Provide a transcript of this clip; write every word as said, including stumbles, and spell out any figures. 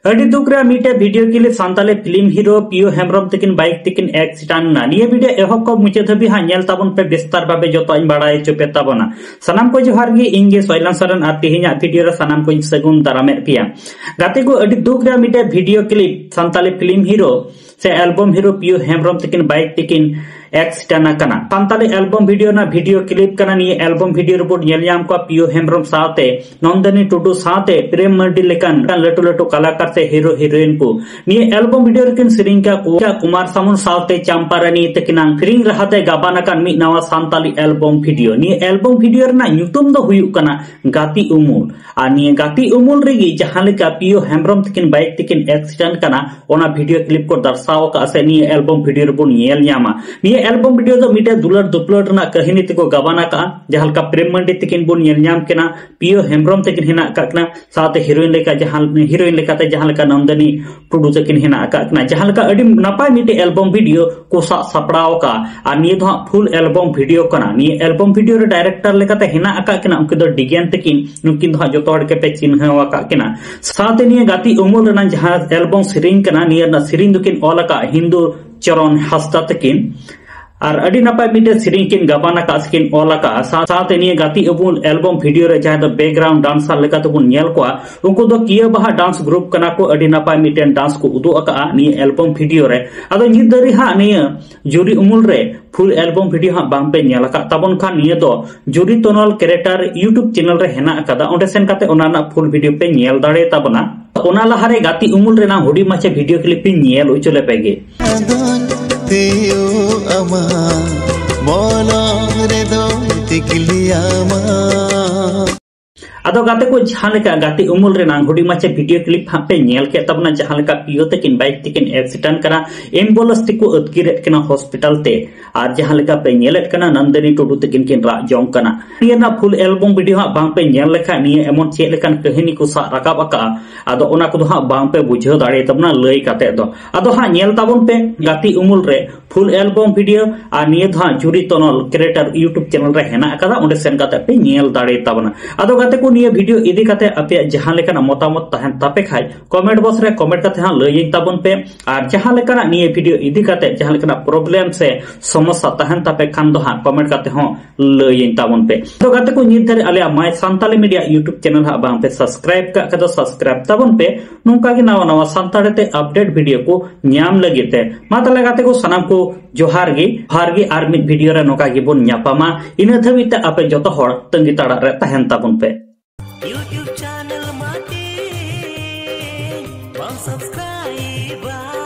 ᱟᱹᱰᱤ ᱫᱩᱠ ᱨᱮᱭᱟᱜ ᱢᱤᱫᱴᱮᱡ video clip, Santali film hero ᱯᱤᱭᱳ ᱦᱮᱢᱵᱨᱚᱢ ᱛᱤᱠᱤᱱ ᱵᱟᱭᱤᱠ ᱛᱤᱠᱤᱱ ᱮᱠᱥᱤᱰᱮᱱᱴ ᱮᱱᱟ᱾ ᱱᱤᱭᱟᱹ ᱵᱷᱤᱰᱤᱭᱳ ᱮᱦᱚᱵ ᱠᱷᱚᱱ ᱢᱩᱪᱟᱹᱫ ᱫᱷᱟᱹᱵᱤᱡ ᱦᱟᱸᱜ ᱧᱮᱞ ᱛᱟᱵᱚᱱ ᱯᱮ, ᱵᱤᱥᱛᱟᱨ ᱵᱷᱟᱵᱮ ᱡᱚᱛᱚᱣᱟᱜ ᱤᱧ ᱵᱟᱲᱟᱭ ᱦᱚᱪᱚ ᱯᱮ ᱛᱟᱵᱚᱱᱟ᱾ ᱥᱟᱱᱟᱢ ᱠᱚ ᱡᱚᱦᱟᱨ ᱜᱮ, ᱤᱧ ᱜᱮ ᱥᱚᱭᱞᱟᱱ ᱥᱚᱨᱮᱱ ᱟᱨ ᱛᱮᱦᱮᱧᱟᱜ ᱵᱷᱤᱰᱤᱭᱳ ᱨᱮ ᱥᱟᱱᱟᱢ ᱠᱚᱧ ᱥᱟᱹᱜᱩᱱ ᱫᱟᱨᱟᱢᱮᱫ ᱯᱮᱭᱟ᱾ ᱜᱟᱛᱮ ᱠᱚ, ᱟᱹᱰᱤ ᱫᱩᱠ ᱨᱮᱭᱟᱜ ᱢᱤᱫᱴᱮᱡ video clip, Santali film hero ᱥᱮ ᱮᱞᱵᱚᱢ ᱦᱤᱨᱳ ᱯᱤᱭᱳ ᱦᱮᱢᱵᱨᱚᱢ ᱛᱤᱠᱤᱱ ᱵᱟᱭᱤᱠ ᱛᱤᱠᱤᱱ ᱮᱠᱥᱤᱰᱮᱱᱴ ᱟᱠᱟᱱᱟ᱾ ᱥᱟᱱᱛᱟᱞᱤ ᱮᱞᱵᱚᱢ ᱵᱷᱤᱰᱤᱭᱳ ᱨᱮᱱᱟᱜ ᱵᱷᱤᱰᱤᱭᱳ ᱠᱞᱤᱯ ᱠᱟᱱᱟ᱾ ᱱᱤᱭᱟᱹ ᱮᱞᱵᱚᱢ ᱵᱷᱤᱰᱤᱭᱳ ᱨᱮᱵᱚᱱ ᱧᱮᱞ ᱧᱟᱢ ᱠᱚᱣᱟ ᱯᱤᱭᱳ ᱦᱮᱢᱵᱨᱚᱢ ᱥᱟᱶᱛᱮ ᱱᱚᱱᱫᱤᱱᱤ ᱴᱩᱰᱩ ᱥᱟᱶᱛᱮ ᱯᱨᱮᱢ ᱢᱟᱨᱰᱤ ᱞᱮᱠᱟᱱ ᱞᱟᱹᱴᱩ ᱞᱟᱹᱴᱩ ᱠᱟᱞᱟᱠᱟᱨ ᱥᱮ ᱦᱤᱨᱳ ᱦᱤᱨᱳᱭᱤᱱ ᱠᱚ᱾ ᱱᱤᱭᱟᱹ ᱮᱞᱵᱚᱢ ᱵᱷᱤᱰᱤᱭᱳ ᱨᱮᱠᱤᱱ ᱥᱮᱨᱮᱧ ᱠᱟ ᱠᱩ-, ᱠᱩᱢᱟᱨ ᱥᱟᱱᱩ ᱥᱟᱶᱛᱮ ᱪᱟᱢᱯᱟ ᱨᱟᱱᱤ ᱛᱟᱹᱠᱤᱱᱟᱝ ᱥᱮᱨᱮᱧ ᱨᱟᱦᱟ ᱛᱮ ᱜᱟᱵᱟᱱ ᱟᱠᱟᱱ ᱢᱤᱫ ᱱᱟᱣᱟ ᱥᱟᱱᱛᱟᱞᱤ ᱮᱞᱵᱚᱢ ᱵᱷᱤᱰᱤᱭᱳ᱾ ᱱᱤᱭᱟᱹ ᱮᱞᱵᱚᱢ ᱵᱷᱤᱰᱤᱭᱳ ᱨᱮᱱᱟᱜ ᱧᱩᱛᱩᱢ ᱫᱚ ᱦᱩᱭᱩᱜ ᱠᱟᱱᱟ ᱜᱟᱛᱮ ᱩᱢᱩᱞ᱾ ᱟᱨ ᱱᱤᱭᱟᱹ ᱜᱟᱛᱮ ᱩᱢᱩᱞ ᱨᱮᱜᱮ ᱡᱟᱦᱟᱸ ᱞᱮᱠᱟ ᱯᱤᱭᱳ ᱦᱮᱢᱵᱨᱚᱢ ᱛᱟᱹᱠᱤᱱ ᱵᱟᱭᱤᱠ ᱛᱤᱠᱤᱱ ᱮᱠᱥᱤᱰᱮᱱᱴ ᱠᱟᱱᱟ, ᱚᱱᱟ ᱵᱷᱤᱰᱤᱭᱳ ᱠᱞᱤᱯ ᱠᱚ ᱫᱟᱨᱥᱟᱣ ᱟᱠᱟᱫᱼᱟ ᱥᱮ ᱱᱤᱭᱟᱹ ᱮᱞᱵᱚᱢ ᱵᱷᱤᱰᱤᱭᱳ ᱨᱮᱵᱚᱱ ᱧᱮᱞ ᱧᱟᱢᱟ᱾ ᱱᱤᱭᱟᱹ ᱮᱞᱵᱚᱢ ᱵᱷᱤᱰᱤᱭᱳ ᱫᱚ ᱢᱤᱫᱴᱮᱱ ᱫᱩᱞᱟᱹᱲ ᱫᱩᱯᱞᱟᱹᱲ ᱨᱮᱱᱟᱜ ᱠᱟᱹᱦᱱᱤ ᱛᱮᱠᱚ ᱜᱟᱵᱟᱱ ᱟᱠᱟᱫᱼᱟ᱾ ᱡᱟᱦᱟᱸ ᱞᱮᱠᱟ ᱯᱨᱮᱢ ᱢᱟᱱᱰᱤ ᱛᱟᱹᱠᱤᱱ ᱵᱚᱱ ᱧᱮᱞ ᱧᱟᱢ ᱠᱤᱱᱟ, ᱯᱤᱭᱳ ᱦᱮᱢᱵᱨᱚᱢ ᱛᱟᱹᱠᱤᱱ ᱦᱮᱱᱟᱜ ᱟᱠᱟᱫ ᱠᱤᱱᱟ, ᱥᱟᱶᱛᱮ ᱦᱤᱨᱳᱭᱤᱱ ᱞᱮᱠᱟ ᱡᱟᱦᱟᱸ, ᱦᱤᱨᱳᱭᱤᱱ ᱞᱮᱠᱟᱛᱮ ᱡᱟᱦᱟᱸ ᱞᱮᱠᱟ ᱱᱚᱱᱫᱤᱱᱤ ᱴᱩᱰᱩ ᱛᱟᱹᱠᱤᱱ ᱦᱮᱱᱟᱜ ᱟᱠᱟᱫ ᱠᱤᱱᱟ᱾ ᱡᱟᱦᱟᱸ ᱞᱮᱠᱟ ᱟᱹᱰᱤ ᱱᱟᱯᱟᱭ ᱢᱤᱫᱴᱮᱡ ᱮᱞᱵᱚᱢ ᱵᱷᱤᱰᱤᱭᱳ ᱠᱚ ᱥᱟᱵ ᱥᱟᱯᱲᱟᱣ ᱟᱠᱟᱫᱼᱟ᱾ ᱟᱨ ᱱᱤᱭᱟᱹ ᱫᱚ ᱦᱟᱸᱜ ᱯᱷᱩᱞ ᱮᱞᱵᱚᱢ ᱵᱷᱤᱰᱤᱭᱳ ᱠᱟᱱᱟ᱾ ᱱᱤᱭᱟᱹ ᱮᱞᱵᱚᱢ ᱵᱷᱤᱰᱤᱭᱳ ᱨᱮ ᱰᱟᱭᱨᱮᱠᱴᱚᱨ ᱞᱮᱠᱟᱛᱮ ᱦᱮᱱᱟᱜ ᱟᱠᱟᱫ ᱠᱤᱱᱟ ᱩᱱᱠᱤᱱ ᱫᱚ ᱰᱤᱜᱮᱱ ᱛᱟᱹᱠᱤᱱ᱾ ᱱᱩᱠᱤᱱ ᱫᱚ ᱦᱟᱸᱜ ᱡᱚᱛᱚ ᱦᱚᱲ ᱜᱮᱯᱮ ᱪᱤᱱᱦᱟᱹᱣ ᱟᱠᱟᱫ ᱠᱤᱱᱟ᱾ ᱥᱟᱶᱛᱮ ᱱᱤᱭᱟᱹ ᱜᱟᱛᱮ ᱩᱢᱩᱞ ᱨᱮᱱᱟᱜ ᱡᱟᱦᱟᱸ ᱮᱞᱵᱚᱢ ᱥᱮᱨᱮᱧ ᱠᱟᱱᱟ, ᱱᱤᱭᱟᱹ ᱨᱮᱱᱟᱜ ᱥᱮᱨᱮᱧ ᱫᱚᱠᱤᱱ ᱚᱞ ᱟᱠᱟᱫ ᱦᱤᱱᱫᱩ ᱪᱚᱨᱚᱱ ᱦᱟᱸᱥᱫᱟ ᱛᱟᱹᱠᱤᱱ᱾ ᱟᱨ ᱟᱹᱰᱤ ᱱᱟᱯᱟᱭ ᱢᱤᱫᱴᱮᱱ ᱥᱮᱨᱮᱧ ᱠᱤᱱ ᱜᱟᱵᱟᱱ ᱟᱠᱟᱫ ᱥᱮ ᱠᱤᱱ ᱚᱞ ᱟᱠᱟᱫᱼᱟ᱾ ᱥᱟᱶ-, ᱥᱟᱶᱛᱮ ᱱᱤᱭᱟᱹ ᱜᱟᱛᱮ ᱩᱢᱩᱞ ᱮᱞᱵᱚᱢ ᱵᱷᱤᱰᱤᱭᱳ ᱨᱮ ᱡᱟᱦᱟᱸᱭ ᱫᱚ ᱵᱮᱠᱜᱨᱟᱣᱩᱱᱰ ᱰᱟᱱᱥᱟᱨ ᱞᱮᱠᱟ ᱛᱮᱵᱚᱱ ᱧᱮᱞ ᱠᱚᱣᱟ, ᱩᱱᱠᱩ ᱫᱚ ᱠᱤᱭᱟᱹ ᱵᱟᱦᱟ ᱰᱟᱱᱥ ᱜᱨᱩᱯ ᱠᱟᱱᱟ ᱠᱚ᱾ ᱟᱹᱰᱤ ᱱᱟᱯᱟᱭ ᱢᱤᱫᱴᱮᱱ ᱰᱟᱱᱥ ᱠᱚ ᱩᱫᱩᱜ ᱟᱠᱟᱫᱼᱟ ᱱᱤᱭᱟᱹ ᱮᱞᱵᱚᱢ ᱵᱷᱤᱰᱤᱭᱳ ᱨᱮ᱾ ᱟᱫᱚ ᱱᱤᱛ ᱫᱷᱟᱹᱨᱤᱡ ᱦᱟᱸᱜ ᱱᱤᱭᱟᱹ ᱡᱩᱨᱤ ᱩᱢᱩᱞ ᱨᱮ ᱯᱷᱩᱞ ᱮᱞᱵᱚᱢ ᱵᱷᱤᱰᱤᱭᱳ ᱦᱟᱸᱜ ᱵᱟᱝ ᱯᱮ ᱧᱮᱞ ᱟᱠᱟᱫ ᱛᱟᱵᱚᱱ ᱠᱷᱟᱱ, ᱱᱤᱭᱟᱹ ᱫᱚ ᱡᱩᱨᱤ ᱛᱚᱱᱚᱞ ᱠᱨᱤᱭᱮᱴᱟᱨ YouTube ᱪᱮᱱᱮᱞ ᱨᱮ ᱦᱮᱱᱟᱜ ᱟᱠᱟᱫᱟ, ᱚᱸᱰᱮ ᱥᱮᱱ ᱠᱟᱛᱮ ᱚᱱᱟ ᱨᱮᱱᱟᱜ ᱯᱷᱩᱞ ᱵᱷᱤᱰᱤᱭᱳ ᱯᱮ ᱧᱮᱞ ᱫᱟᱲᱮ ᱛᱟᱵᱚᱱᱟ᱾ ᱚᱱᱟ ᱞᱟᱦᱟᱨᱮ ᱜᱟᱛᱮ ᱩᱢᱩᱞ ᱨᱮᱱᱟᱜ ᱦᱩᱰᱤᱧ ᱢᱟᱪᱷᱟ ᱵᱷᱤᱰᱤᱭᱳ ᱠᱞᱤᱯ ᱤᱧ ᱧᱮᱞ ᱦᱚᱪᱚ ᱞᱮᱯᱮ ᱜᱮ᱾ ᱟᱫᱚᱧ ᱛᱤᱭᱳᱜ ᱟᱢᱟ, ᱢᱚᱞᱚᱝ ᱨᱮᱫᱚᱧ ᱛᱤᱠᱞᱤᱭᱟᱢᱟ᱾ ᱟᱫᱚ ᱜᱟᱛᱮ ᱠᱚ, ᱡᱟᱦᱟᱸ ᱞᱮᱠᱟ ᱜᱟᱛᱮ ᱩᱢᱩᱞ ᱨᱮᱱᱟᱜ ᱦᱩᱰᱤᱧ ᱢᱟᱪᱷᱟ ᱵᱷᱤᱰᱤᱭᱳ ᱠᱞᱤᱯ ᱦᱟᱸᱜ ᱯᱮ ᱧᱮᱞ ᱠᱮᱫ ᱛᱟᱵᱚᱱᱟ, ᱡᱟᱦᱟᱸ ᱞᱮᱠᱟ ᱯᱤᱭᱳ ᱛᱟᱹᱠᱤᱱ ᱵᱟᱭᱤᱠ ᱛᱮᱠᱤᱱ ᱮᱠᱥᱤᱰᱮᱱᱴ ᱠᱟᱱᱟ, ᱮᱢᱵᱩᱞᱮᱱᱥ ᱛᱮᱠᱚ ᱟᱹᱛᱠᱤᱨᱮᱫ ᱠᱤᱱᱟ ᱦᱚᱥᱯᱤᱴᱟᱞ ᱛᱮ, ᱟᱨ ᱡᱟᱦᱟᱸ ᱞᱮᱠᱟ ᱯᱮ ᱧᱮᱞᱮᱫ ᱠᱟᱱᱟ ᱱᱚᱱᱫᱤᱱᱤ ᱴᱩᱰᱩ ᱛᱟᱹᱠᱤᱱ ᱠᱤᱱ ᱨᱟᱜ ᱡᱚᱝ ᱠᱟᱱᱟ᱾ ᱱᱤᱭᱟᱹ ᱨᱮᱱᱟᱜ ᱯᱷᱩᱞ ᱮᱞᱵᱚᱢ ᱵᱷᱤᱰᱤᱭᱳ ᱦᱟᱸᱜ ᱵᱟᱝ ᱯᱮ ᱧᱮᱞ ᱞᱮᱠᱷᱟᱱ, ᱱᱤᱭᱟᱹ ᱮᱢᱚᱱ ᱪᱮᱫ ᱞᱮᱠᱟᱱ ᱠᱟᱹᱦᱱᱤ ᱠᱚ ᱥᱟᱵ ᱨᱟᱠᱟᱵ ᱟᱠᱟᱫᱼᱟ, ᱟᱫᱚ ᱚᱱᱟ ᱠᱚᱫᱚ ᱦᱟᱸᱜ ᱵᱟᱝ ᱯᱮ ᱵᱩᱡᱷᱟᱹᱣ ᱫᱟᱲᱮᱭᱟᱛᱟᱵᱚᱱᱟ ᱞᱟᱹᱭ ᱠᱟᱛᱮ ᱫᱚ᱾ ᱟᱫᱚ ᱦᱟᱸᱜ ᱧᱮᱞ ᱛᱟᱵᱚᱱ ᱯᱮ ᱜᱟᱛᱮ ᱩᱢᱩᱞ ᱨᱮ ᱯᱷᱩᱞ ᱮᱞᱵᱚᱢ ᱵᱷᱤᱰᱤᱭᱳ, ᱟᱨ ᱱᱤᱭᱟᱹ ᱫᱚ ᱦᱟᱸᱜ ᱡᱩᱨᱤ ᱛᱚᱱᱚᱞ ᱠᱨᱤᱭᱮᱴᱟᱨ YouTube ᱪᱮᱱᱮᱞ ᱨᱮ ᱦᱮᱱᱟᱜ ᱟᱠᱟᱫᱟ, ᱚᱸᱰᱮ ᱥᱮᱱ ᱠᱟᱛᱮ ᱯᱮ ᱧᱮᱞ ᱫᱟᱲᱮᱭᱟᱛᱟᱵᱚᱱᱟ᱾ ᱟᱫᱚ ᱜᱟᱛᱮ ᱠᱚ, ᱱᱤᱭᱟᱹ ᱵᱷᱤᱰᱤᱭᱳ ᱤᱫᱤ ᱠᱟᱛᱮ ᱟᱯᱮᱭᱟᱜ ᱡᱟᱦᱟᱸ ᱞᱮᱠᱟᱱᱟᱜ ᱢᱚᱛᱟᱢᱚᱛ ᱛᱟᱦᱮᱱ ᱛᱟᱯᱮ ᱠᱷᱟᱡ, ᱠᱚᱢᱮᱱᱴ ᱵᱚᱠᱥ ᱨᱮ ᱠᱚᱢᱮᱱᱴ ᱠᱟᱛᱮ ᱦᱟᱸᱜ ᱞᱟᱹᱭᱟᱹᱧ ᱛᱟᱵᱚᱱ ᱯᱮ᱾ ᱟᱨ ᱡᱟᱦᱟᱸ ᱞᱮᱠᱟᱱᱟᱜ ᱱᱤᱭᱟᱹ ᱵᱷᱤᱰᱤᱭᱳ ᱤᱫᱤ ᱠᱟᱛᱮ ᱡᱟᱦᱟᱸ ᱞᱮᱠᱟᱱᱟᱜ ᱯᱨᱚᱵᱞᱮᱢ ᱥᱮ ᱥᱚᱢᱚᱥᱥᱟ ᱛᱟᱦᱮᱱ ᱛᱟᱯᱮ ᱠᱷᱟᱱ ᱫᱚ ᱦᱟᱸᱜ ᱠᱚᱢᱮᱱᱴ ᱠᱟᱛᱮ ᱦᱚᱸ ᱞᱟᱹᱭᱟᱹᱧ ᱛᱟᱵᱚᱱ ᱯᱮ᱾ ᱛᱚ ᱜᱟᱛᱮ ᱠᱚ, ᱱᱤᱛ ᱫᱷᱟᱹᱨᱤᱡ ᱟᱞᱮᱭᱟᱜ My Santhali Media YouTube channel ᱦᱟᱸᱜ ᱵᱟᱝ ᱯᱮ subscribe ᱠᱟᱜ ᱠᱷᱟᱡ ᱫᱚ subscribe ᱛᱟᱵᱚᱱ ᱯᱮ᱾ ᱱᱚᱝᱠᱟ ᱜᱮ ᱱᱟᱣᱟ ᱱᱟᱣᱟ ᱥᱟᱱᱛᱟᱲᱤ ᱛᱮ update ᱵᱷᱤᱰᱤᱭᱳ ᱠᱚ ᱧᱟᱢ ᱞᱟᱹᱜᱤᱫ ᱛᱮ᱾ ᱢᱟ ᱛᱟᱦᱞᱮ ᱜᱟᱛᱮ ᱠᱚ, ᱥᱟᱱᱟᱢ ᱠᱚ ᱡᱚᱦᱟᱨ ᱜᱮ, ᱡᱚᱦᱟᱨ ᱜᱮ, ᱟᱨ ᱢᱤᱫ ᱵᱷᱤᱰᱤᱭᱳ ᱨᱮ ᱱᱚᱝᱠᱟ ᱜᱮᱵᱚᱱ ᱧᱟᱯᱟᱢᱟ᱾ ᱤᱱᱟᱹ ᱫᱷᱟᱹᱵᱤᱡ ᱛᱮ ᱟᱯᱮ ᱡᱚᱛᱚ ᱦᱚᱲ ᱛᱟᱺᱜᱤ ᱛᱟᱲᱟᱜ ᱨᱮ ᱛᱟᱦᱮᱱ ᱛᱟᱵᱚᱱ ᱯᱮ᱾ YouTube channel ᱢᱟᱴᱤ ᱵᱟᱢ subscribe